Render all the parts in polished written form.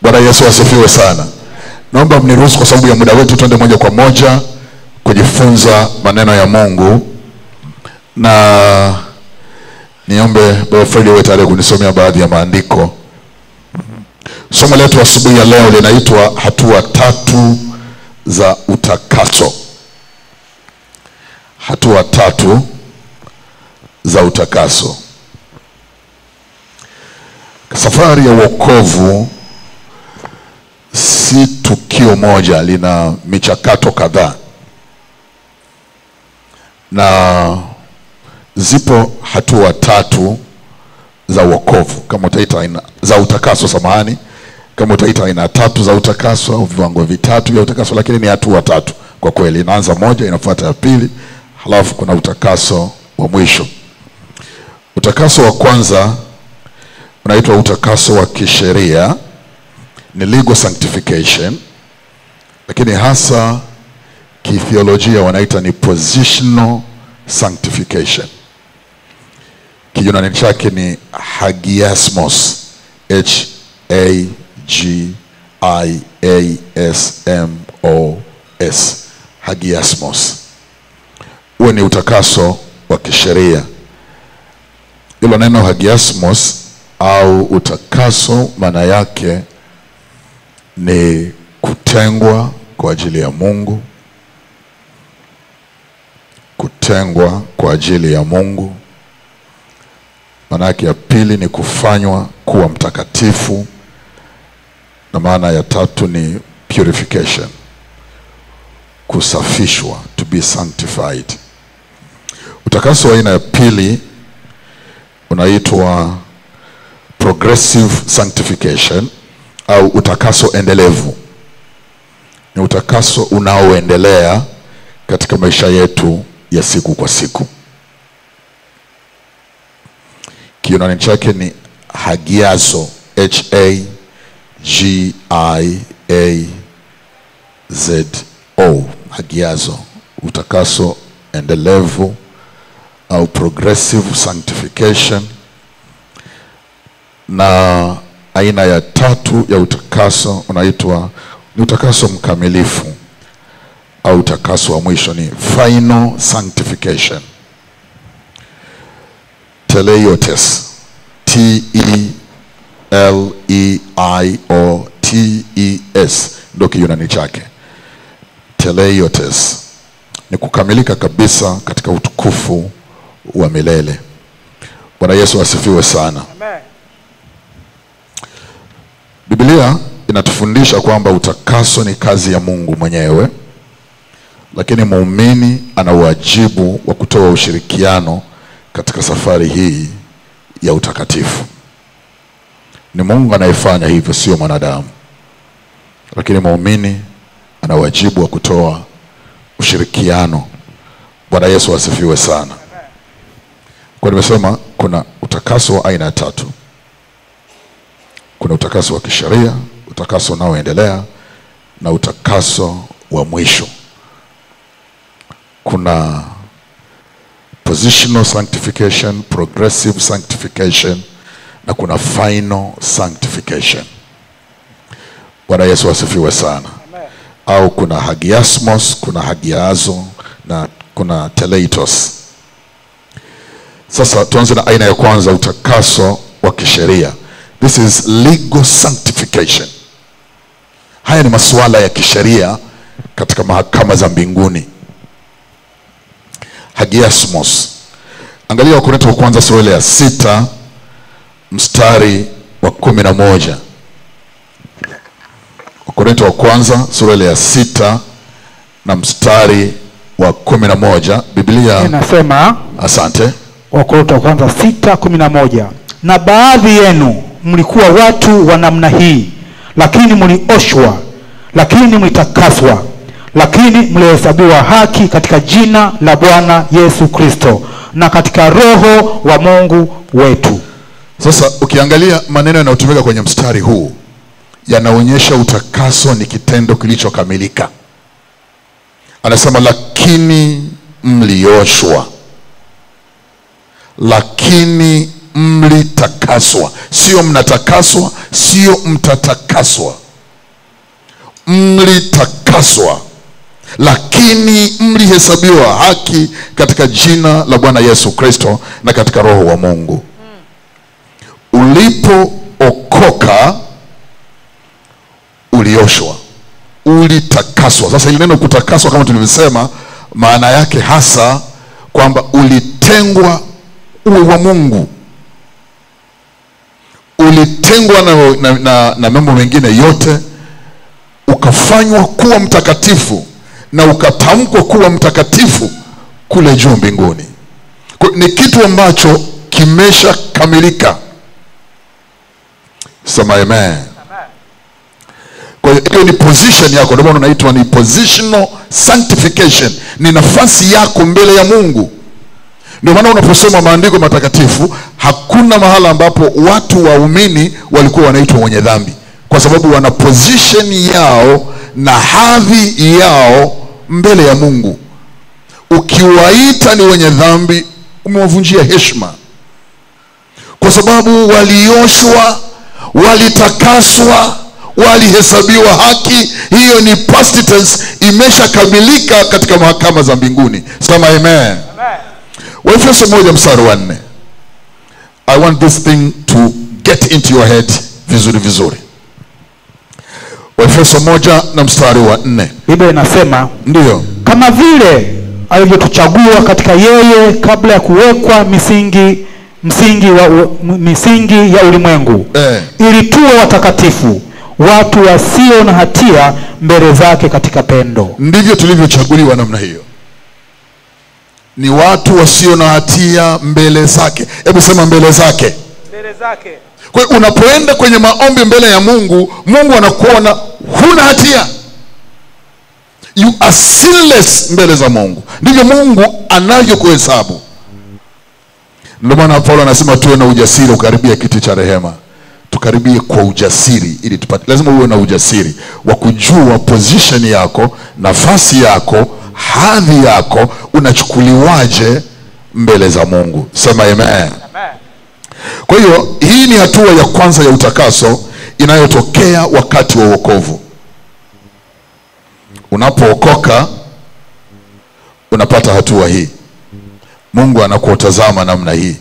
Bwana Yesu asifiwe sana. Naomba mniruhusu kwa sababu ya muda wetu tuende moja kwa moja kujifunza maneno ya Mungu, na niombe Baba Fred awe tayari kunisomea baadhi ya maandiko. Somo letu asubuhi ya leo linaitwa hatua tatu za utakaso. Hatua tatu za utakaso. Safari ya wokovu si tukio moja, lina michakato kadhaa. Na zipo hatua tatu za wokovu, kama utaita aina za utakaso, samahani, kama utaita aina tatu za utakaso au viwango vitatu vya utakaso, lakini ni hatua tatu kwa kweli. Inaanza moja, inafuata ya pili, halafu kuna utakaso wa mwisho. Utakaso wa kwanza unaitwa utakaso wa kisheria, ni legal sanctification, lakini hasa kithiolojia wanaita ni positional sanctification. Kijunani chake ni hagiasmos, H A G I A S M O S, hagiasmos. Huo ni utakaso wa kisheria. Hilo neno hagiasmos au utakaso maana yake ni kutengwa kwa ajili ya Mungu, kutengwa kwa ajili ya Mungu. Maana yake ya pili ni kufanywa kuwa mtakatifu, na maana ya tatu ni purification, kusafishwa, to be sanctified. Utakaso wa aina ya pili unaitwa progressive sanctification au utakaso endelevu. Ni utakaso unaoendelea katika maisha yetu ya siku kwa siku. Kiyunani chake ni hagiazo, H A G I A Z O, hagiazo, utakaso endelevu au progressive sanctification. Na aina ya tatu ya utakaso unaitwa ni utakaso mkamilifu au utakaso wa mwisho, ni final sanctification, teleiotes, T E L E I O T E S ndio Kiyunani chake. Teleiotes ni kukamilika kabisa katika utukufu wa milele. Bwana Yesu asifiwe sana. Amen. Biblia inatufundisha kwamba utakaso ni kazi ya Mungu mwenyewe, lakini muumini ana wajibu wa kutoa ushirikiano katika safari hii ya utakatifu. Ni Mungu anayefanya hivyo, sio mwanadamu. Lakini muumini ana wajibu wa kutoa ushirikiano. Bwana Yesu asifiwe sana. Kwa nimesema kuna utakaso wa aina tatu. Kuna utakaso wa kisheria, utakaso unaoendelea, na utakaso wa mwisho. Kuna positional sanctification, progressive sanctification, na kuna final sanctification. Bwana Yesu asifiwe sana. Amen. Au kuna hagiasmos, kuna hagiazo, na kuna teleitos. Sasa tuanze na aina ya kwanza, utakaso wa kisheria. This is legal sanctification. Haya ni masuala ya kisheria katika mahakama za mbinguni. Hagiasmos. Angalia Wakorintho wa kwanza sura ya 6 mstari wa 11. Wakorintho wa kwanza sura ya 6 na mstari wa 11. Biblia inasema, asante. Wakorintho wa kwanza 6:11. Na baadhi yenu mlikuwa watu wa namna hii, lakini mlioshwa, lakini mlitakaswa, lakini mlihesabiwa haki katika jina la Bwana Yesu Kristo na katika Roho wa Mungu wetu. Sasa ukiangalia maneno yanayotumika kwenye mstari huu yanaonyesha utakaso ni kitendo kilichokamilika. Anasema lakini mlioshwa, lakini Mlitakaswa. Sio mnatakaswa, sio mtatakaswa. Mlitakaswa, lakini mlihesabiwa haki katika jina la Bwana Yesu Kristo na katika Roho wa Mungu. Ulipookoka ulioshwa, ulitakaswa. Sasa ile neno kutakaswa, kama tulivyosema, maana yake hasa kwamba ulitengwa uwe wa Mungu. Ulitengwa na mambo mengine yote, ukafanywa kuwa mtakatifu na ukatamkwa kuwa mtakatifu kule juu mbinguni. Ni kitu ambacho kimeshakamilika. Sema amen. Kwa hiyo ni position yako, ndio maana unaitwa ni positional sanctification. Ni nafasi yako mbele ya Mungu. Ndio maana unaposoma maandiko matakatifu, hakuna mahala ambapo watu waumini walikuwa wanaitwa wenye dhambi, kwa sababu wana position yao na hadhi yao mbele ya Mungu. Ukiwaita ni wenye dhambi, umewavunjia heshima, kwa sababu walioshwa, walitakaswa, walihesabiwa haki. Hiyo ni past tense, imeshakamilika katika mahakama za mbinguni. Sema amen. Waefeso 1:4. I want this thing to get into your head vizuri vizuri. Waefeso 1:4. Biblia inasema, ndio, kama vile alivyotuchagua katika yeye kabla ya kuwekwa misingi ya ulimwengu, ili tuwe watakatifu, watu wasio na hatia mbele zake katika pendo. Ndivyo tulivyochaguliwa namna hiyo. Ni watu wasio na hatia mbele zake. Hebu sema mbele zake. Mbele zake. Kwa hiyo unapoenda kwenye maombi mbele ya Mungu, Mungu anakuona huna hatia. You are sinless mbele za Mungu. Ndivyo Mungu anavyokuhesabu. Ndio maana Paulo anasema tuwe na ujasiri ukaribia kiti cha rehema. Tukaribie kwa ujasiri ili tupate. Lazima uwe na ujasiri wa kujua position yako, nafasi yako, hadhi yako, unachukuliwaje mbele za Mungu. Sema amen. Amen. Kwa hiyo hii ni hatua ya kwanza ya utakaso inayotokea wakati wa wokovu. Unapookoka unapata hatua hii. Mungu anakutazama namna hii.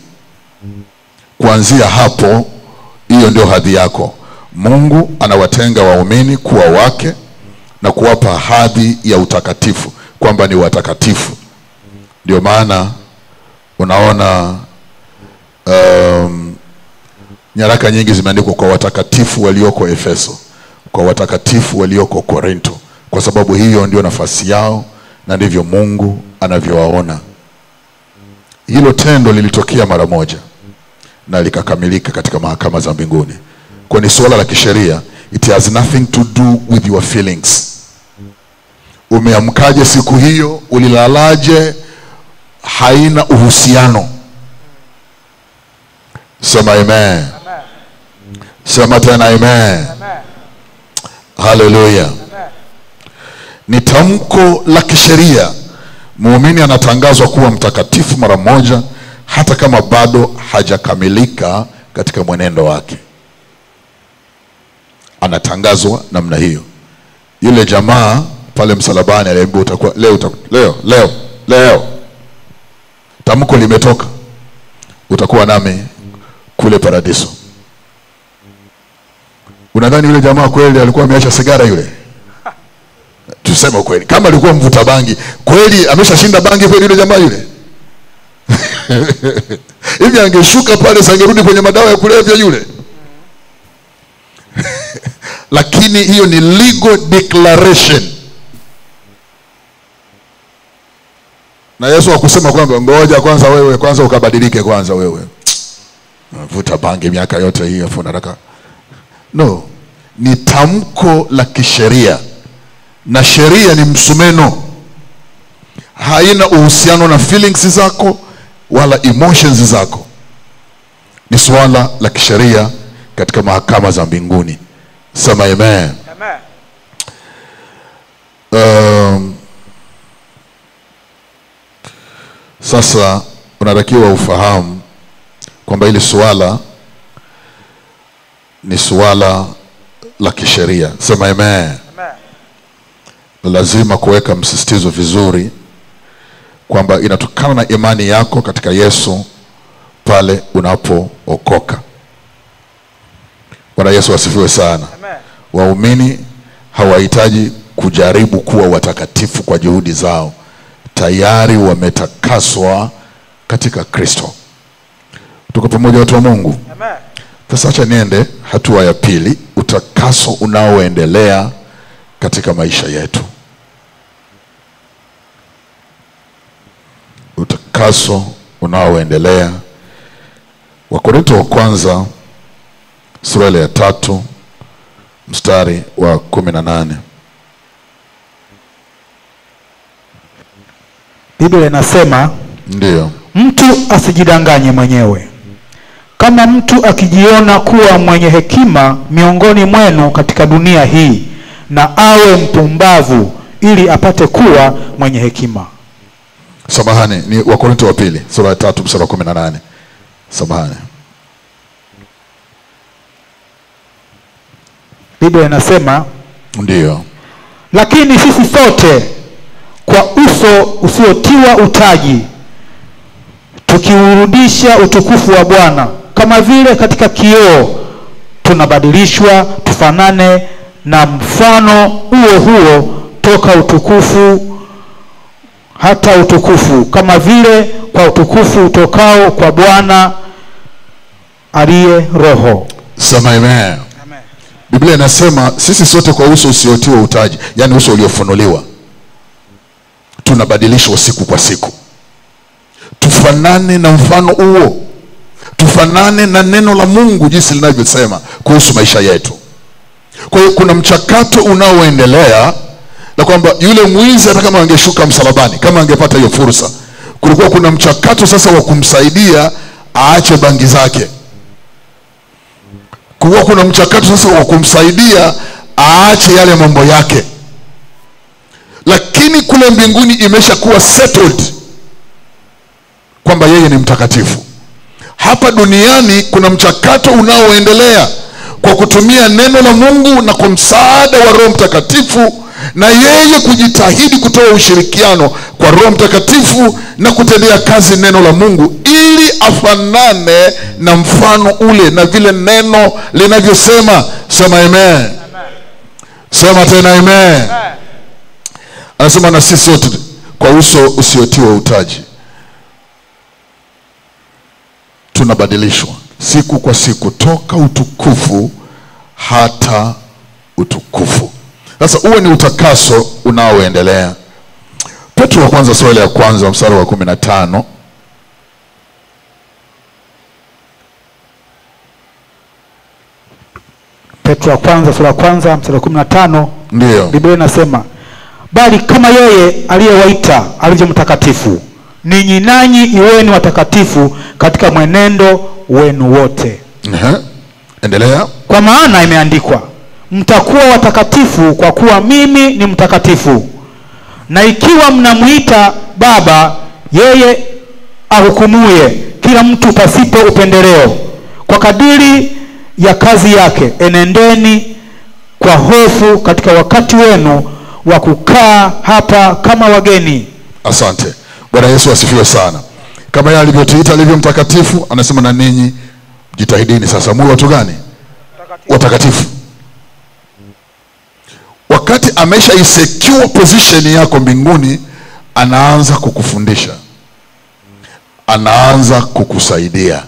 Kuanzia hapo, hiyo ndio hadhi yako. Mungu anawatenga waumini kuwa wake na kuwapa hadhi ya utakatifu, kwamba ni watakatifu. Ndio maana unaona nyaraka nyingi zimeandikwa kwa watakatifu walioko Efeso, kwa watakatifu walioko Korinto, kwa sababu hiyo ndio nafasi yao na ndivyo Mungu anavyowaona. Hilo tendo lilitokea mara moja na likakamilika katika mahakama za mbinguni. Kwa ni suala la kisheria, it has nothing to do with your feelings. Umeamkaje siku hiyo, ulilalaje, haina uhusiano. Sema amen. Sema tena amen. Hallelujah. Ni tamko la kisheria. Muumini anatangazwa kuwa mtakatifu mara moja, hata kama bado hajakamilika katika mwenendo wake. Anatangazwa namna hiyo. Yule jamaa pale msalabani aliambiwa utakuwa leo leo. Tamko limetoka. Utakuwa nami kule paradiso. Unadhani yule jamaa kweli alikuwa ameacha sigara yule? Tuseme kweli, kama alikuwa mvuta bangi, kweli ameshashinda bangi kweli yule jamaa yule? Hivi angeshuka pale sangerudi kwenye madawa ya kulevya yule? Lakini hiyo ni legal declaration. Na Yesu hakusema kwamba ngoja kwanza wewe kwanza ukabadilike kwanza wewe. Mvuta bangi miaka yote hiyo afu unataka. No, ni tamko la kisheria. Na sheria ni msumeno. Haina uhusiano na feelings zako wala emotions zako. Ni swala la kisheria katika mahakama za mbinguni. Sema amen. Amen. Sasa unatakiwa ufahamu kwamba hili suala ni suala la kisheria. Sema amen. Amen. Lazima kuweka msisitizo vizuri kwamba inatokana na imani yako katika Yesu pale unapookoka. Bwana Yesu asifiwe sana. Amen. Waumini hawahitaji kujaribu kuwa watakatifu kwa juhudi zao. Tayari wametakaswa katika Kristo. Tuko pamoja watu wa Mungu? Amen. Sasa acha niende hatua ya pili, utakaso unaoendelea katika maisha yetu. Utakaso unaoendelea. Wakorintho wa kwanza sura ya 3 mstari wa 18. Biblia inasema, ndio, mtu asijidanganye mwenyewe. Kama mtu akijiona kuwa mwenye hekima miongoni mwenu katika dunia hii, na awe mpumbavu ili apate kuwa mwenye hekima. Samahani, ni Wakorintho wa pili sura ya 3 mstari wa 18. Samahani. Biblia inasema, ndio, lakini sisi sote kwa uso usiotiwa utaji tukiurudisha utukufu wa Bwana kama vile katika kioo, tunabadilishwa tufanane na mfano huo huo toka utukufu hata utukufu, kama vile kwa utukufu utokao kwa Bwana aliye Roho. Sema amen. Amen. Biblia inasema sisi sote kwa uso usiotiwa utaji, yani uso uliofunuliwa, tunabadilishwa siku kwa siku tufanane na mfano huo, tufanane na neno la Mungu jinsi linavyosema kuhusu maisha yetu. Kwa hiyo kuna mchakato unaoendelea, na kwamba yule mwizi hata kama angeshuka msalabani, kama angepata hiyo fursa, kulikuwa kuna mchakato sasa wa kumsaidia aache bangi zake. Kulikuwa kuna mchakato sasa wa kumsaidia aache yale mambo yake. Lakini kule mbinguni imeshakuwa settled kwamba yeye ni mtakatifu. Hapa duniani kuna mchakato unaoendelea kwa kutumia neno la Mungu na kwa msaada wa Roho Mtakatifu, na yeye kujitahidi kutoa ushirikiano kwa Roho Mtakatifu na kutendea kazi neno la Mungu ili afanane na mfano ule na vile neno linavyosema. Sema amen. Amen. Sema tena amen. Amen. Anasema na sisi sote kwa uso usiotiwa utaji tunabadilishwa siku kwa siku toka utukufu hata utukufu. Sasa huo ni utakaso unaoendelea. Petro wa kwanza sura ya kwanza mstari wa 15. Petro wa kwanza sura ya kwanza mstari wa 15. Ndio. Biblia inasema, bali kama yeye aliyewaita alivyo mtakatifu, ninyi nanyi iweni watakatifu katika mwenendo wenu wote. Endelea. Kwa maana imeandikwa, mtakuwa watakatifu kwa kuwa mimi ni mtakatifu. Na ikiwa mnamuita Baba, yeye ahukumuye kila mtu pasipo upendeleo kwa kadiri ya kazi yake, enendeni kwa hofu katika wakati wenu wa kukaa hapa kama wageni. Asante. Bwana Yesu asifiwe sana. Kama yeye alivyotuita alivyo mtakatifu, anasema na ninyi jitahidini sasa muwe watu gani? Watakatifu. Wakati amesha isecure position yako mbinguni, anaanza kukufundisha, anaanza kukusaidia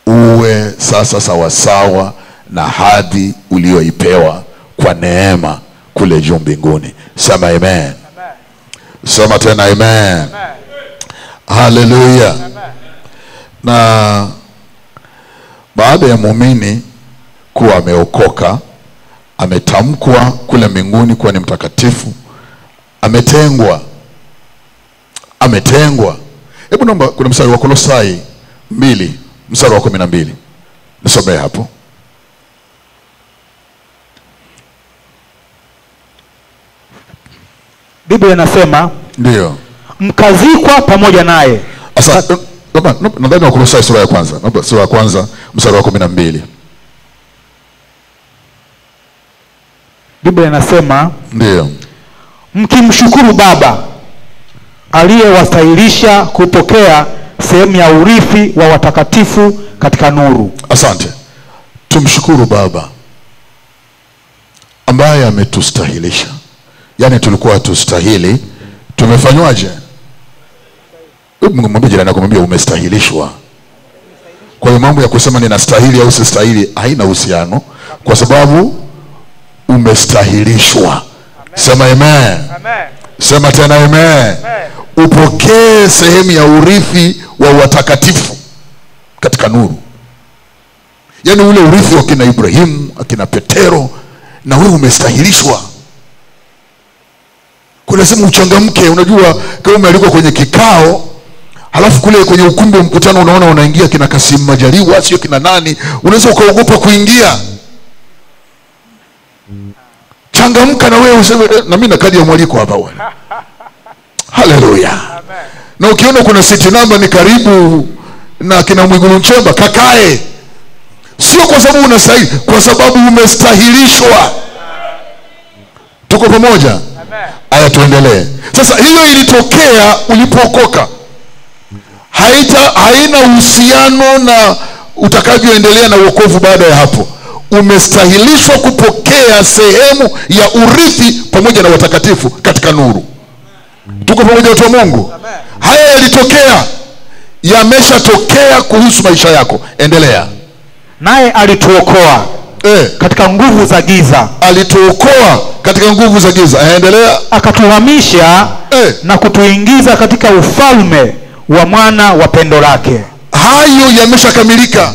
uwe sasa sawasawa na hadhi uliyoipewa kwa neema kule juu mbinguni. Sema amen. Amen. Sema tena amen. Amen. Hallelujah. Amen. Na baada ya muumini kuwa ameokoka, ametamkwa kule mbinguni kuwa ni mtakatifu, ametengwa. Ametengwa. Hebu naomba, kuna mstari wa Kolosai 2 mstari wa 12. Nisomee hapo. Biblia inasema, ndio, mkazikwa pamoja naye. Sasa Nadhani Wakolosai sura ya kwanza. Naomba sura ya kwanza mstari wa 12. Biblia inasema ndio, mkimshukuru Baba aliyewastahilisha kupokea sehemu ya urithi wa watakatifu katika nuru. Asante. Tumshukuru Baba ambaye ametustahilisha. Yaani tulikuwa tustahili, tumefanywaje? Mwambie jirani yako, mwambie umestahilishwa. Kwa hiyo mambo ya kusema ninastahili au sistahili haina uhusiano, kwa sababu umestahilishwa. Sema amen. Amen. Sema tena amen. Amen. Upokee sehemu ya urithi wa watakatifu katika nuru. Yaani ule urithi wa kina Ibrahimu, akina Petero, na wewe umestahilishwa. Kwa lazima uchangamke. Unajua kama umealikwa kwenye kikao, halafu kule kwenye ukumbi wa mkutano unaona unaingia kina Kassim Majaliwa, sio kina nani, unaweza ukaogopa kuingia. Changamka na wewe useme na mimi na kadi ya mwaliko hapa bwana. Haleluya. Na ukiona kuna seat number ni karibu na kina Mwigulu Nchemba, kakae. Sio kwa sababu unastahili, kwa sababu umestahilishwa. Tuko pamoja? Aya, tuendelee. Sasa hiyo ilitokea ulipookoka. Haina uhusiano na utakavyoendelea na wokovu baada ya hapo. Umestahilishwa kupokea sehemu ya urithi pamoja na watakatifu katika nuru. Tuko pamoja watu wa Mungu? Haya yalitokea, yameshatokea kuhusu maisha yako. Endelea. Naye alituokoa katika nguvu za giza. Alituokoa katika nguvu za giza. Endelea. Akatuhamisha na kutuingiza katika ufalme wa mwana wa pendo lake. Hayo yameshakamilika.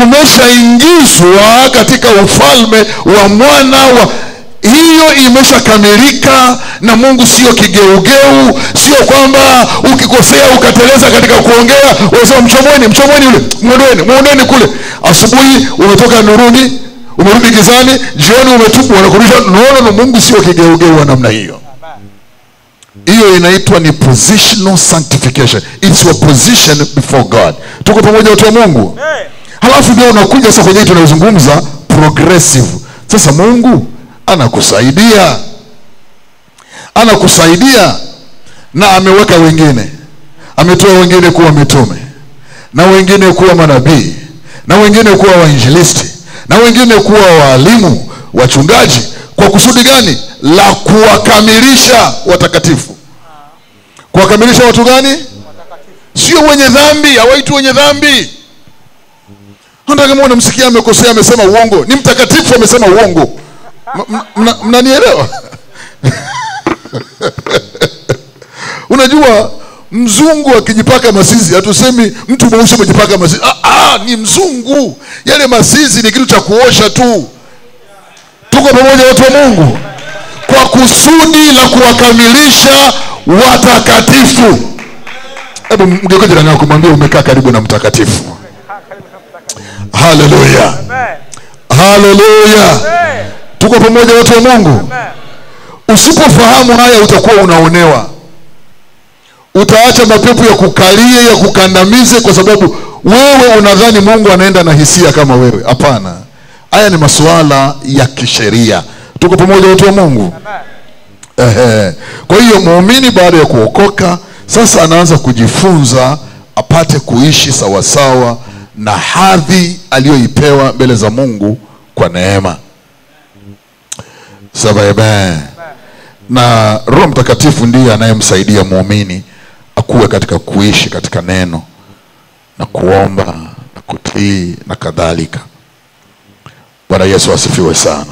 Umeshaingizwa katika ufalme wa mwana wa, hiyo imeshakamilika. Na Mungu sio kigeugeu, sio kwamba ukikosea ukateleza katika kuongea unasema mchomweni, mchomweni yule, muondoeni, muondoeni kule. Asubuhi umetoka nuruni, umerudi gizani, jioni umetubu, wanakurudisha. No, no, Mungu sio kigeugeu wa namna hiyo. Hiyo inaitwa ni positional sanctification. It's your position before God. Tuko pamoja watu wa Mungu? Halafu ndio unakuja sasa kwenye tunazungumza progressive. Sasa Mungu anakusaidia. Anakusaidia na ameweka wengine. Ametoa wengine kuwa mitume, na wengine kuwa manabii, na wengine kuwa wainjilisti, na wengine kuwa walimu, wachungaji. Kwa kusudi gani? La kuwakamilisha watakatifu. Kuwakamilisha watu gani? Sio wenye dhambi, hawaitwi wenye dhambi. Hata kama unamsikia amekosea, amesema uongo, ni mtakatifu amesema uongo. Mnanielewa? Unajua mzungu akijipaka masizi, hatusemi mtu mweusi amejipaka masizi. Ni mzungu. Yale masizi ni kitu cha kuosha tu. Tuko pamoja watu wa Mungu? Kwa kusudi la kuwakamilisha watakatifu. Hebu mgeuke jirani yako mwambie umekaa karibu na mtakatifu. Haleluya. Haleluya. Tuko pamoja watu wa Mungu? Usipofahamu haya utakuwa unaonewa. Utaacha mapepo ya kukalie, ya kukandamize, kwa sababu wewe unadhani Mungu anaenda na hisia kama wewe. Hapana. Haya ni masuala ya kisheria. Tuko pamoja watu wa Mungu? Kwa hiyo muumini baada ya kuokoka sasa anaanza kujifunza apate kuishi sawasawa na hadhi aliyoipewa mbele za Mungu kwa neema. Saba amen. Na Roho Mtakatifu ndiye anayemsaidia muumini akuwe katika kuishi katika neno na kuomba na kutii na kadhalika. Bwana Yesu asifiwe sana.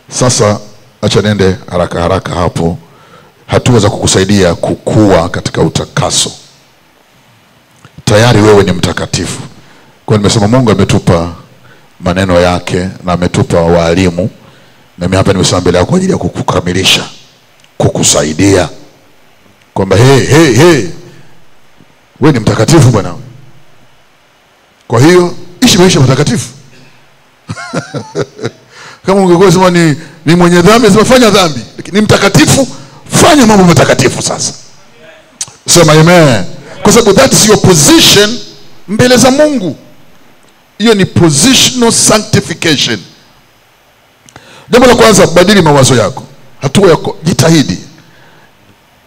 Sasa acha niende haraka haraka hapo hatua za kukusaidia kukua katika utakaso. Tayari wewe ni mtakatifu. Kwa nimesema Mungu ametupa maneno yake na ametupa walimu, na mimi hapa nimesema mbele yako kwa ajili ya kukukamilisha, kukusaidia kwamba hey, wewe ni mtakatifu bwana. Kwa hiyo ishi maisha mtakatifu. Kama ungekuwa sema ni mwenye dhambi, sema fanya dhambi. Ni mtakatifu, fanya mambo matakatifu sasa. Sema amen. Kwa sababu that's your position mbele za Mungu. Hiyo ni positional sanctification. Jambo la kwanza, badili mawazo yako. Hatua yako, jitahidi.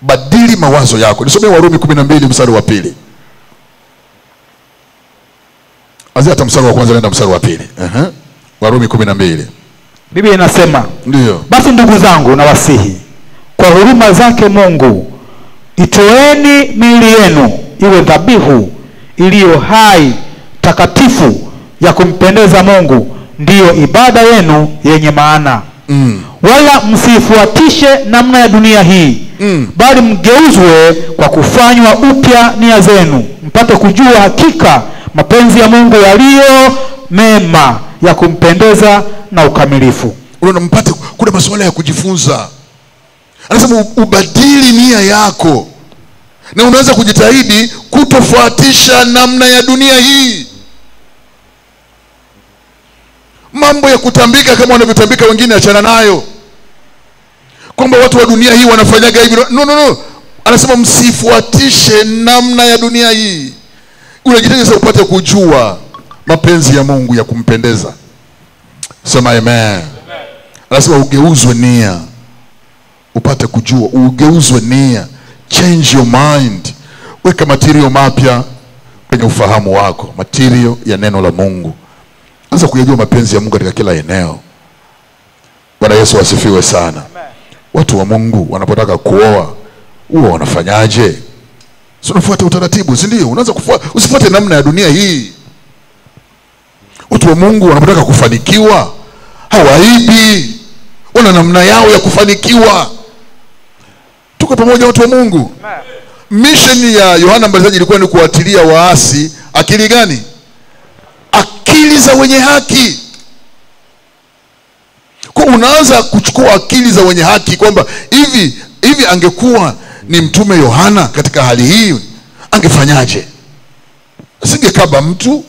Badili mawazo yako. Nisomee Warumi 12 mstari wa 2. Anzia hata mstari wa kwanza nenda mstari wa 2. Warumi 12. Biblia inasema, ndio. Basi ndugu zangu nawasihi kwa huruma zake Mungu, itoeni miili yenu iwe dhabihu iliyo hai, takatifu, ya kumpendeza Mungu, ndiyo ibada yenu yenye maana. Wala msifuatishe namna ya dunia hii, bali mgeuzwe kwa kufanywa upya nia zenu, mpate kujua hakika mapenzi ya Mungu yaliyo mema, ya kumpendeza na ukamilifu. Unaona, mpate, kuna masuala ya kujifunza. Anasema ubadili nia yako, na unaweza kujitahidi kutofuatisha namna ya dunia hii. Mambo ya kutambika kama wanavyotambika wengine, achana nayo. Kwamba watu wa dunia hii wanafanyaga hivi. No, no, no. Anasema msifuatishe namna ya dunia hii. Unajitahidi sasa upate kujua mapenzi ya Mungu ya kumpendeza. Sema amen. Anasema ugeuzwe nia. Upate kujua, ugeuzwe nia. Change your mind. Weka material mapya kwenye ufahamu wako, material ya neno la Mungu. Anza kuyajua mapenzi ya Mungu katika kila eneo. Bwana Yesu asifiwe sana. Amen. Watu wa Mungu wanapotaka kuoa, huwa wanafanyaje? Si unafuata utaratibu, si ndio? Unaanza kufuata, usifuate namna ya dunia hii. Watu wa Mungu wanapotaka kufanikiwa, hawaibi. Wana namna yao ya kufanikiwa. Tuko pamoja watu wa Mungu. Mission ya Yohana Mbatizaji ilikuwa ni kuatilia waasi akili gani? Akili za wenye haki. Kwa unaanza kuchukua akili za wenye haki, kwamba hivi angekuwa ni mtume Yohana katika hali hii angefanyaje? Asingekaba mtu.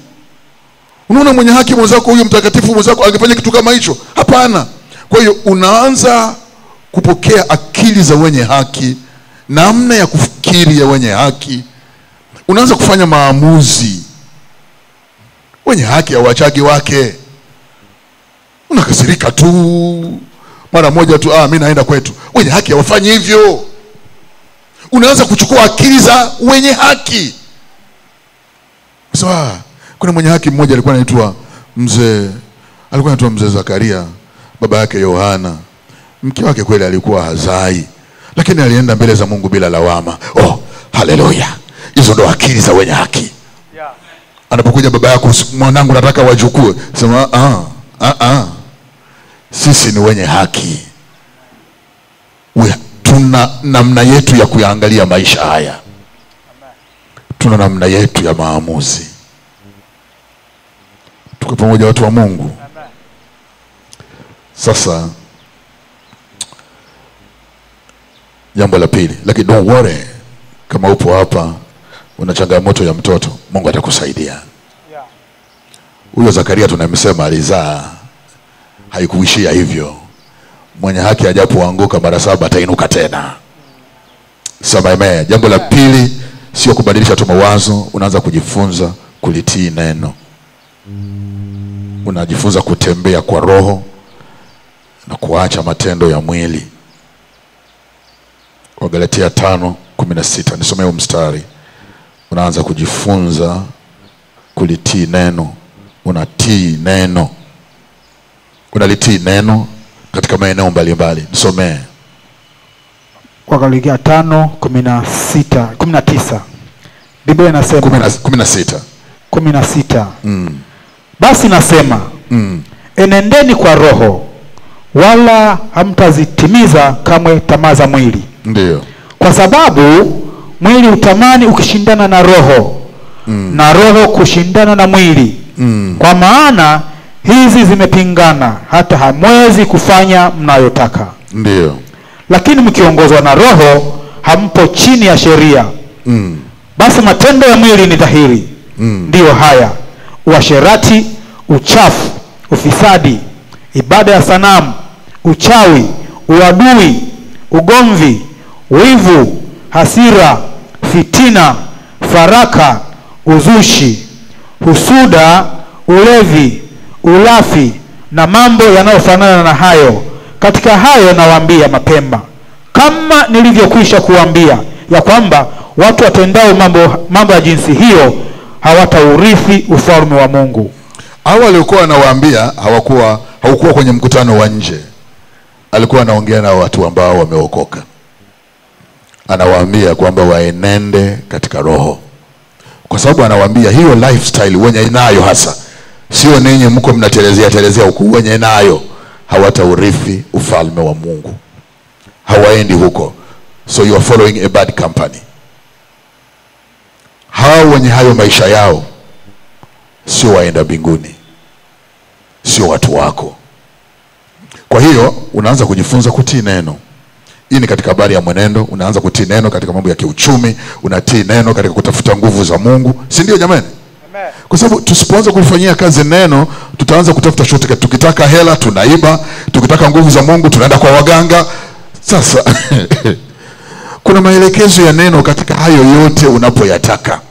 Unaona mwenye haki mwenzako, huyo mtakatifu mwenzako angefanya kitu kama hicho? Hapana. Kwa hiyo unaanza kupokea akili za wenye haki, namna ya kufikiri ya wenye haki. Unaanza kufanya maamuzi. Wenye haki hawachagi wake. Unakasirika tu mara moja tu, mimi naenda kwetu. Wenye haki hawafanyi hivyo. Unaanza kuchukua akili za wenye haki. Sawa. Kuna mwenye haki mmoja alikuwa anaitwa mzee, alikuwa anaitwa mzee Zakaria, baba yake Yohana. Mke wake kweli alikuwa hazai, lakini alienda mbele za Mungu bila lawama. Oh, haleluya. Hizo ndo akili za wenye haki. Anapokuja baba yako, mwanangu nataka wajukuu, sema sisi ni wenye haki. Tuna namna yetu ya kuyaangalia maisha haya. Tuna namna yetu ya maamuzi. Tuko pamoja watu wa Mungu. Sasa jambo la pili, lakini don't worry, kama upo hapa una changamoto ya mtoto, Mungu atakusaidia. Huyo Zakaria tunamsema alizaa, haikuishia hivyo. Mwenye haki ajapoanguka mara 7 atainuka tena. Sema amen. Jambo la pili sio kubadilisha tu mawazo, unaanza kujifunza kulitii neno. Unajifunza kutembea kwa roho na kuacha matendo ya mwili. Wagalatia 5:16, nisomee huo mstari. Unaanza kujifunza kulitii neno. Unatii neno. Unalitii neno katika maeneo mbalimbali. Nisomee. Wagalatia 5:16, 19. Biblia inasema 16. 16. Basi nasema, enendeni kwa roho, wala hamtazitimiza kamwe tamaa za mwili. Ndio. Kwa sababu mwili utamani ukishindana na roho, na roho kushindana na mwili. Kwa maana hizi zimepingana, hata hamwezi kufanya mnayotaka. Ndio. Lakini mkiongozwa na roho, hampo chini ya sheria. Basi matendo ya mwili ni dhahiri. Ndiyo haya: uasherati, uchafu, ufisadi, ibada ya sanamu, uchawi, uadui, ugomvi, wivu, hasira, fitina, faraka, uzushi, husuda, ulevi, ulafi na mambo yanayofanana na hayo. Katika hayo nawaambia mapema, kama nilivyokwisha kuambia, ya kwamba watu watendao mambo ya jinsi hiyo hawataurithi ufalme wa Mungu. Hao waliokuwa anawaambia haukuwa kwenye mkutano wa nje. Alikuwa anaongea na watu ambao wameokoka. Anawaambia kwamba waenende katika roho. Kwa sababu anawaambia hiyo lifestyle wenye nayo hasa, sio ninyi mko mnatelezea huku, wenye nayo hawataurithi ufalme wa Mungu. Hawaendi huko. So you are following a bad company. Hao wenye hayo maisha yao sio waenda mbinguni, sio watu wako. Kwa hiyo unaanza kujifunza kutii neno. Hii ni katika habari ya mwenendo. Unaanza kutii neno katika mambo ya kiuchumi, unatii neno katika kutafuta nguvu za Mungu, si ndio jamani? Amen. Kwa sababu tusipoanza kulifanyia kazi neno, tutaanza kutafuta shortcut. Tukitaka hela tunaiba, tukitaka nguvu za Mungu tunaenda kwa waganga. Sasa kuna maelekezo ya neno katika hayo yote unapoyataka.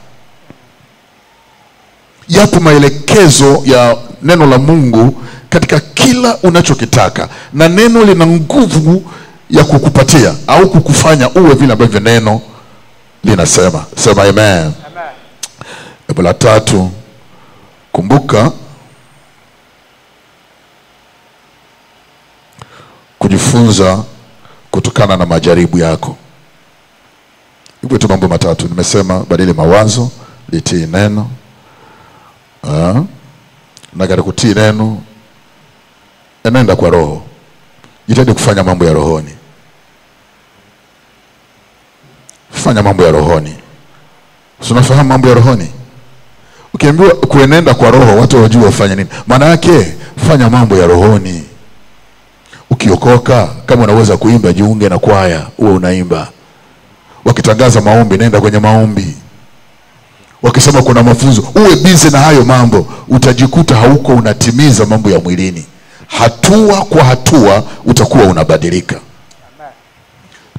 Yapo maelekezo ya neno la Mungu katika kila unachokitaka, na neno lina nguvu ya kukupatia au kukufanya uwe vile ambavyo neno linasema. Sema amen. Jambo la tatu, kumbuka kujifunza kutokana na majaribu yako. Hivyo tu mambo matatu nimesema: badili mawazo, litii neno, na katika kutii neno enenda kwa roho. Jitahidi kufanya mambo ya rohoni. Fanya mambo ya rohoni. Unafahamu mambo ya rohoni? Ukiambiwa kuenenda kwa roho, watu hawajui wafanye nini. Maana yake fanya mambo ya rohoni. Ukiokoka, kama unaweza kuimba, jiunge na kwaya, uwe unaimba. Wakitangaza maombi, nenda kwenye maombi. Wakisema kuna mafunzo, uwe busy na hayo mambo. Utajikuta hauko unatimiza mambo ya mwilini. Hatua kwa hatua utakuwa unabadilika. Amen.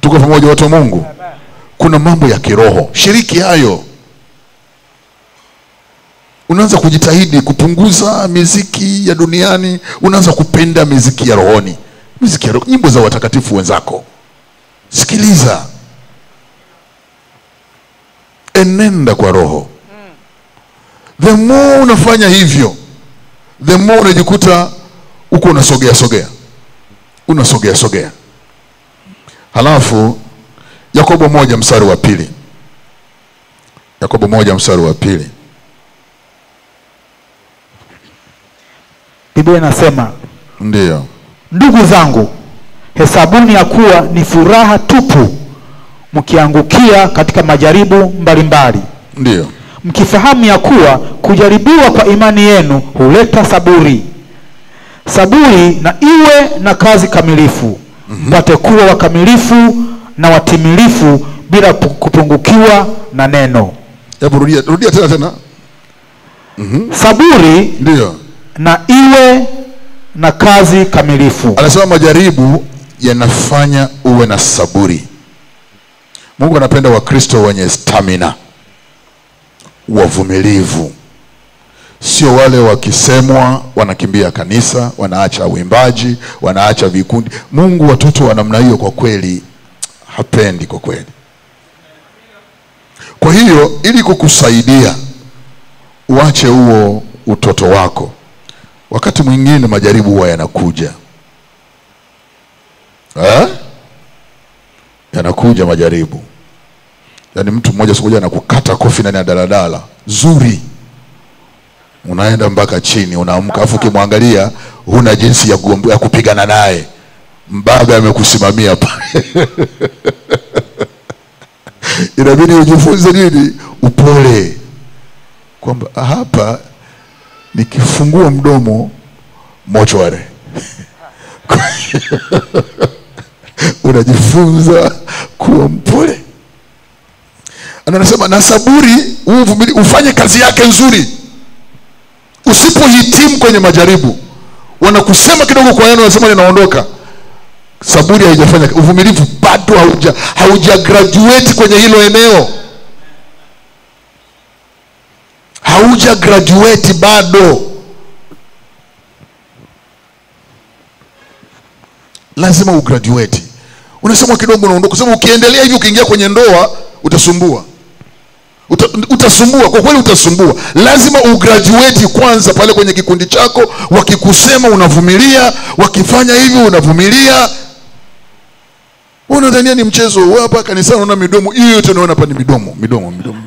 Tuko pamoja watu wa Mungu? Amen. Kuna mambo ya kiroho, shiriki hayo. Unaanza kujitahidi kupunguza miziki ya duniani, unaanza kupenda miziki ya rohoni. Miziki ya roho, nyimbo za watakatifu wenzako. Sikiliza. Enenda kwa roho. The more unafanya hivyo, the more unajikuta uko unasogea sogea. Unasogea sogea. Halafu Yakobo 1:2. Yakobo 1:2. Biblia inasema, ndio, ndugu zangu, hesabuni ya kuwa ni furaha tupu mkiangukia katika majaribu mbalimbali. Ndio. Mkifahamu ya kuwa kujaribiwa kwa imani yenu huleta saburi. Saburi na iwe na kazi kamilifu, mpate kuwa wakamilifu na watimilifu bila kupungukiwa na neno. Hebu rudia tena. Saburi ndio na iwe na kazi kamilifu. Anasema majaribu yanafanya uwe na saburi. Mungu anapenda Wakristo wenye stamina, wavumilivu. Sio wale wakisemwa wanakimbia kanisa, wanaacha uimbaji, wanaacha vikundi. Mungu watoto wa namna hiyo kwa kweli hapendi kwa kweli. Kwa hiyo ili kukusaidia uache huo utoto wako, wakati mwingine majaribu huwa yanakuja. Yanakuja majaribu. Yaani mtu mmoja siku moja anakukata kofi ndani ya daladala zuri, unaenda mpaka chini, unaamka, afu ukimwangalia huna jinsi ya kupigana naye, mbabe amekusimamia pale. Inabidi ujifunze nini? Upole, kwamba hapa nikifungua mdomo mochware. Unajifunza kuwa mpole. Anasema na saburi ufanye kazi yake nzuri. Usipohitimu kwenye majaribu, wanakusema kidogo kwa neno, wanasema ninaondoka. Saburi haijafanya, uvumilivu bado hauja graduate kwenye hilo eneo. Hauja graduate bado. Lazima ugraduate. Unasema kidogo unaondoka. Sema ukiendelea hivi ukiingia kwenye ndoa utasumbua. Utasumbua, kwa kweli utasumbua. Lazima ugraduate kwanza pale kwenye kikundi chako. Wakikusema unavumilia, wakifanya hivi unavumilia. Unadhania ni mchezo. Wewe hapa kanisani unaona midomo, hiyo yote unaona hapa ni midomo, midomo, midomo.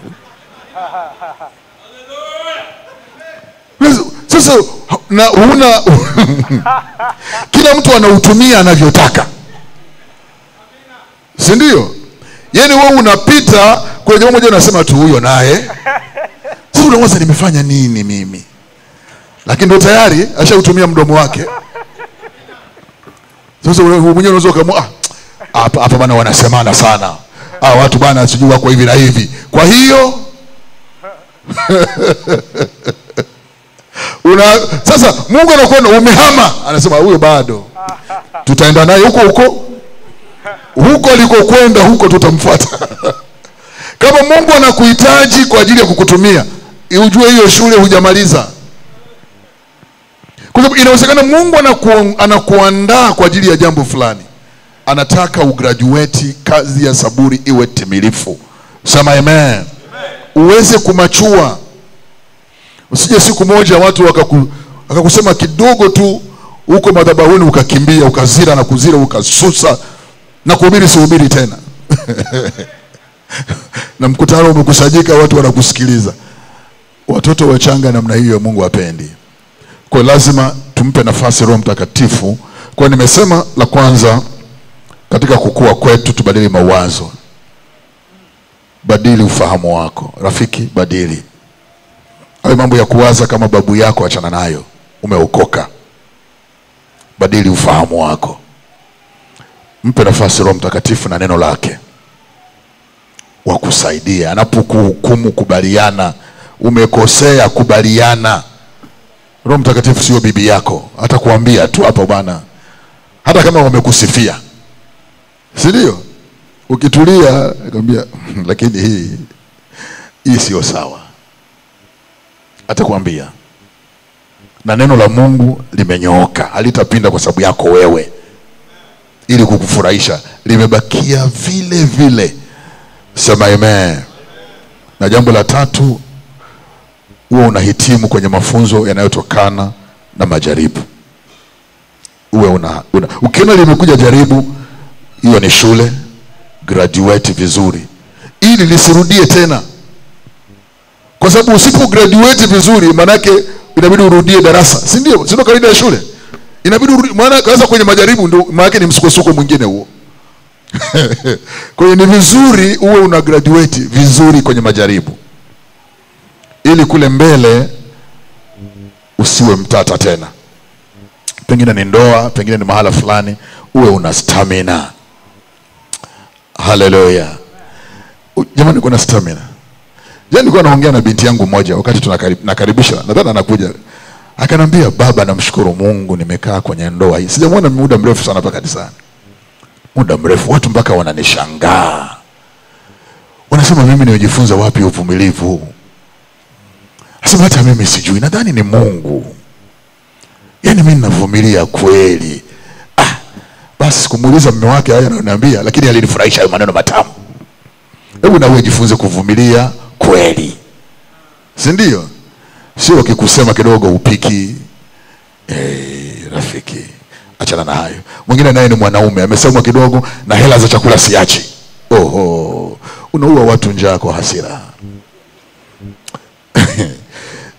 Sasa na una kila mtu anautumia anavyotaka. Si ndio? Yaani wewe unapita kwa jambo moja unasema tu huyo naye. Sasa unawaza nimefanya nini mimi? Lakini ndio tayari ashautumia mdomo wake. Sasa wewe mwenyewe unaweza ukamua, hapa hapa bana wanasemana sana. Ah, watu bana sijui wako hivi na hivi. Kwa hiyo sasa Mungu anakuona umehama, anasema huyo bado. Tutaenda naye huko huko. Huko alikokwenda huko tutamfuata. Kama Mungu anakuhitaji kwa ajili ya kukutumia, ujue hiyo shule hujamaliza. Kwa sababu inawezekana Mungu anakuandaa kwa ajili ya jambo fulani. Anataka ugraduate, kazi ya saburi iwe timilifu. Sema amen. Uweze kumachua. Usije siku moja watu wakakusema kidogo tu huko madhabahuni ukakimbia, ukazira na kuzira, ukasusa na kuhubiri sihubiri tena. Na mkutano umekusanyika, watu wanakusikiliza. Watoto wachanga namna hiyo Mungu hapendi. Kwa lazima tumpe nafasi Roho Mtakatifu. Kwa nimesema la kwanza katika kukua kwetu tubadili mawazo. Badili ufahamu wako. Rafiki, badili. Hayo mambo ya kuwaza kama babu yako achana nayo. Umeokoka. Badili ufahamu wako. Mpe nafasi Roho Mtakatifu na neno lake wakusaidia. Anapokuhukumu kubaliana. Umekosea, kubaliana. Roho Mtakatifu sio bibi yako. Hata kuambia tu hapo bwana. Hata kama wamekusifia. Si ndio? Ukitulia akwambia lakini hii sio sawa. Atakwambia. Na neno la Mungu limenyooka, halitapinda kwa sababu yako wewe ili kukufurahisha, limebakia vile vile. Sema amen. Na jambo la tatu, uwe unahitimu kwenye mafunzo yanayotokana na majaribu. Uwe una ukiona limekuja jaribu, hiyo ni shule, graduate vizuri ili lisirudie tena. Kwa sababu usipo graduate vizuri manake inabidi urudie darasa, si ndio? Si ndio kawaida ya shule? Inabidi urudie, maana kaanza kwenye majaribu ndio maana ni msukosuko mwingine huo. Kwa hiyo ni vizuri uwe una graduate vizuri kwenye majaribu ili kule mbele usiwe mtata tena. Pengine ni ndoa, pengine ni mahala fulani, uwe una stamina. Haleluya. Jamani, kuna stamina. Jana nilikuwa naongea na binti yangu mmoja wakati tunakaribisha, nadhani anakuja. Akanambia, baba namshukuru Mungu nimekaa kwenye ndoa hii. Sijamuona muda mrefu sana hapa kanisani. Muda mrefu, watu mpaka wananishangaa. Wanasema mimi nimejifunza wapi uvumilivu? Asema hata mimi sijui, nadhani ni Mungu. Yaani mimi ninavumilia kweli. Ah, basi sikumuuliza mume wake haya ananiambia, lakini alinifurahisha hayo maneno matamu. Hebu na wewe jifunze kuvumilia kweli. Si ndio? Sio ukikusema kidogo upiki. Rafiki, achana na hayo. Mwingine naye ni mwanaume, amesemwa kidogo na hela za chakula siachi. Oho, unaua watu njaa kwa hasira.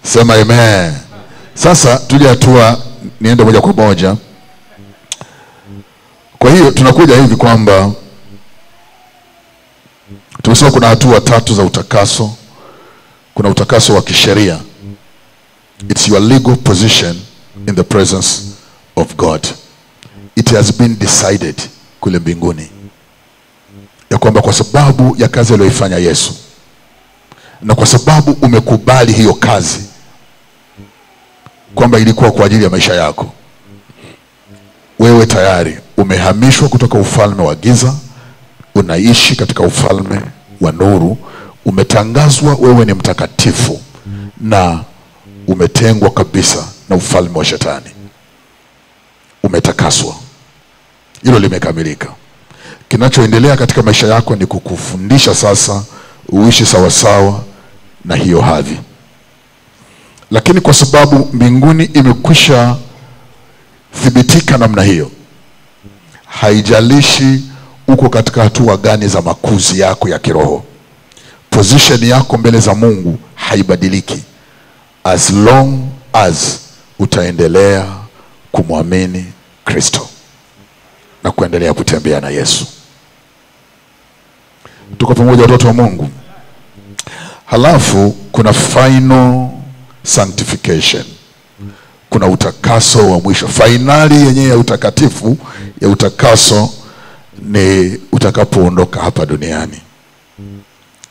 Sema amen. Sasa tuje hatua, niende moja kwa moja. Kwa hiyo tunakuja hivi kwamba tumesema kuna hatua tatu za utakaso. Kuna utakaso wa kisheria. It's your legal position in the presence of God. It has been decided kule mbinguni ya kwamba kwa sababu ya kazi aliyoifanya Yesu na kwa sababu umekubali hiyo kazi kwamba ilikuwa kwa ajili ya maisha yako, wewe tayari umehamishwa kutoka ufalme wa giza, unaishi katika ufalme wa nuru, umetangazwa wewe ni mtakatifu. na umetengwa kabisa na ufalme wa shetani. Umetakaswa. Hilo limekamilika. Kinachoendelea katika maisha yako ni kukufundisha sasa uishi sawasawa na hiyo hadhi. Lakini kwa sababu mbinguni imekwisha thibitika namna hiyo, haijalishi uko katika hatua gani za makuzi yako ya kiroho, position yako mbele za Mungu haibadiliki as long as utaendelea kumwamini Kristo na kuendelea kutembea na Yesu. Tuko pamoja watoto wa Mungu? Halafu kuna final sanctification. Kuna utakaso wa mwisho. Finali yenyewe ya utakatifu, ya utakaso, ni utakapoondoka hapa duniani.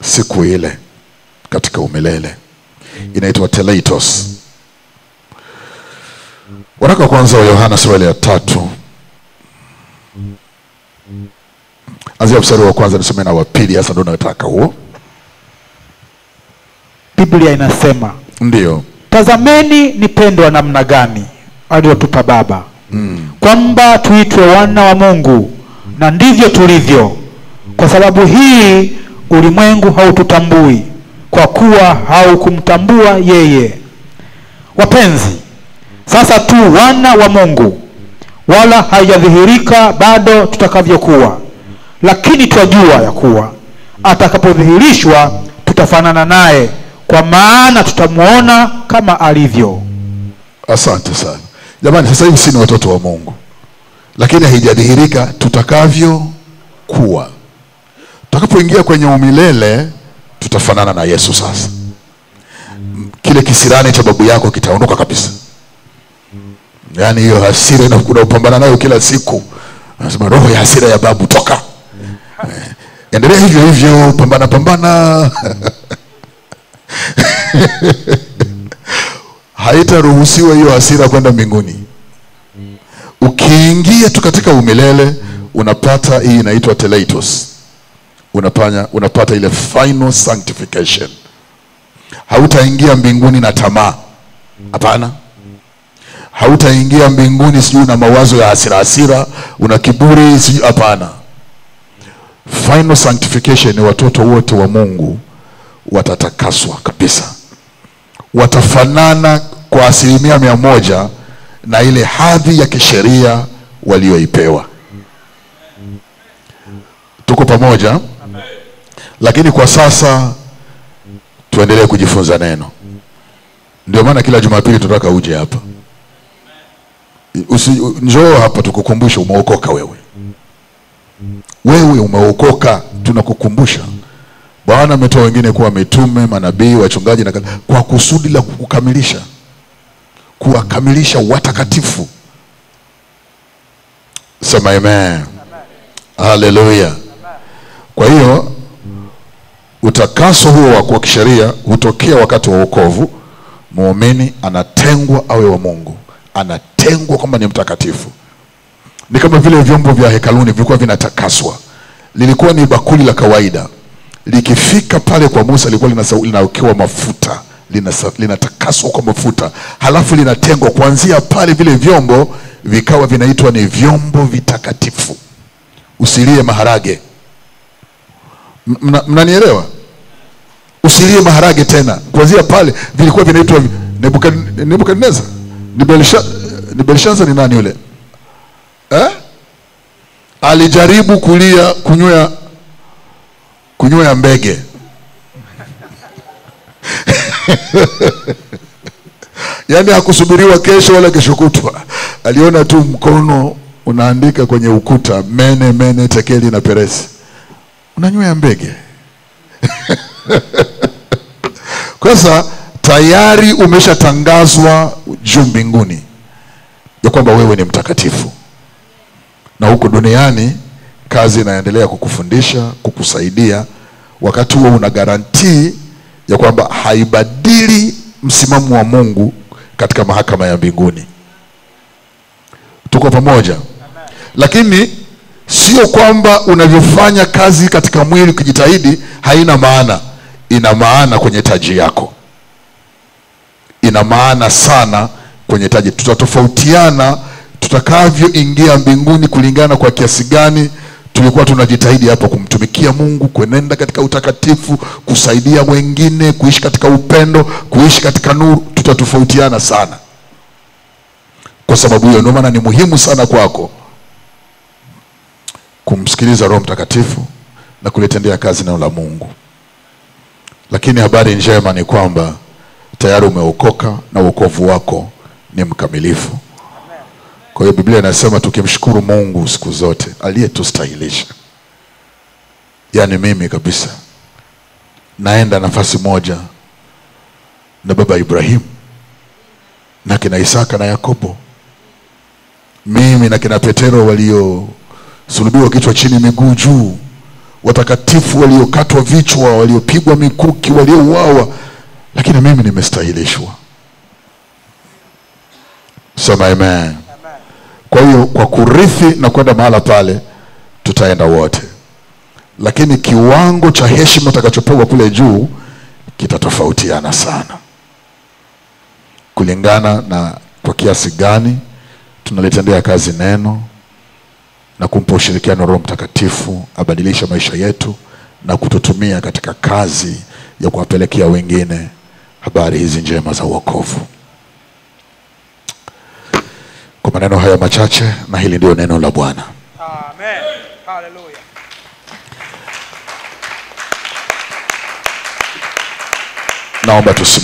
Siku ile katika umilele inaitwa teleitos. Waraka wa kwanza wa Yohana sura ya 3. Anzia mstari wa kwanza nisome na wa pili, hasa ndio nataka huo. Biblia inasema, ndio, tazameni ni pendo namna gani aliyotupa Baba, kwamba tuitwe wana wa Mungu, na ndivyo tulivyo. Kwa sababu hii ulimwengu haututambui, kwa kuwa haukumtambua yeye. Wapenzi, sasa tu wana wa Mungu, wala haijadhihirika bado tutakavyokuwa, lakini twajua ya kuwa atakapodhihirishwa tutafanana naye, kwa maana tutamuona kama alivyo. Asante sana. Jamani, sasa hivi si ni watoto wa Mungu, lakini haijadhihirika tutakavyo kuwa. Tutakapoingia kwenye umilele tutafanana na Yesu sasa. Kile kisirani cha babu yako kitaondoka kabisa. Yaani hiyo hasira unapambana nayo kila siku. Anasema roho ya hasira ya babu toka. Endelea hivyo hivyo, pambana pambana. Haitaruhusiwa hiyo hasira kwenda mbinguni. Ukiingia tu katika umilele unapata hii inaitwa teleitos. Unapata ile final sanctification. Hautaingia mbinguni na tamaa. Hapana. Hautaingia mbinguni sijui na mawazo ya hasira hasira, una kiburi sijui, hapana. Final sanctification ni watoto wote wa Mungu watatakaswa kabisa. Watafanana kwa 100% na ile hadhi ya kisheria walioipewa. Tuko pamoja? Amen. Lakini kwa sasa tuendelee kujifunza neno. Ndio maana kila Jumapili tunataka uje hapa. Njoo hapa tukukumbushe umeokoka wewe. Wewe umeokoka, tunakukumbusha. Bwana ametoa wengine kuwa mitume, manabii, wachungaji na kwa kusudi la kukamilisha, kuwakamilisha watakatifu. Sema amen. Hallelujah. Kwa hiyo utakaso huo wa kisheria hutokea wakati wa wokovu. Muumini anatengwa awe wa Mungu, anatengwa kwamba ni mtakatifu. Ni kama vile vyombo vya hekaluni vilikuwa vinatakaswa. Lilikuwa ni bakuli la kawaida, likifika pale kwa Musa lilikuwa linawekewa mafuta, linatakaswa kwa mafuta, halafu linatengwa. Kuanzia pale vile vyombo vikawa vinaitwa ni vyombo vitakatifu. Usilie maharage. Mnanielewa? Usilie maharage tena. Kuanzia pale vilikuwa vinaitwa Nebukadnezar. Nebukadnezar ni nani yule? Eh? Alijaribu kulia kunywea mbege. Yaani hakusubiriwa kesho wala kesho kutwa. Aliona tu mkono unaandika kwenye ukuta mene mene tekeli na peresi. Unanywea mbege. Kwa tayari umeshatangazwa juu mbinguni ya kwamba wewe ni mtakatifu. Na huko duniani kazi inaendelea kukufundisha, kukusaidia. Wakati huo una garantii ya kwamba haibadili msimamo wa Mungu katika mahakama ya mbinguni. Tuko pamoja? Amen. Lakini sio kwamba unavyofanya kazi katika mwili ukijitahidi haina maana. Ina maana kwenye taji yako. Ina maana sana kwenye taji. Tutatofautiana tutakavyoingia mbinguni kulingana kwa kiasi gani tulikuwa tunajitahidi hapo kumtumikia Mungu, kuenenda katika utakatifu, kusaidia wengine, kuishi katika upendo, kuishi katika nuru. Tutatofautiana sana. Kwa sababu hiyo ndio maana ni muhimu sana kwako kumsikiliza Roho Mtakatifu na kulitendea kazi neno la Mungu. Lakini habari njema ni kwamba tayari umeokoka na wokovu wako ni mkamilifu. Kwa hiyo Biblia inasema tukimshukuru Mungu siku zote aliyetustahilisha. Yaani mimi kabisa naenda nafasi moja na baba Ibrahim na kina Isaka na Yakobo, mimi na kina Petero waliosulubiwa kichwa chini miguu juu, watakatifu waliokatwa vichwa, waliopigwa mikuki, waliouawa, lakini mimi nimestahilishwa. Sema amen. Kwa hiyo kwa kurithi na kwenda mahala pale tutaenda wote, lakini kiwango cha heshima utakachopewa kule juu kitatofautiana sana kulingana na kwa kiasi gani tunalitendea kazi neno na kumpa ushirikiano Roho Mtakatifu abadilishe maisha yetu na kututumia katika kazi ya kuwapelekea wengine habari hizi njema za wokovu. Kwa maneno haya machache, na hili ndio neno la Bwana. Amen. Hallelujah. Naomba tusimame.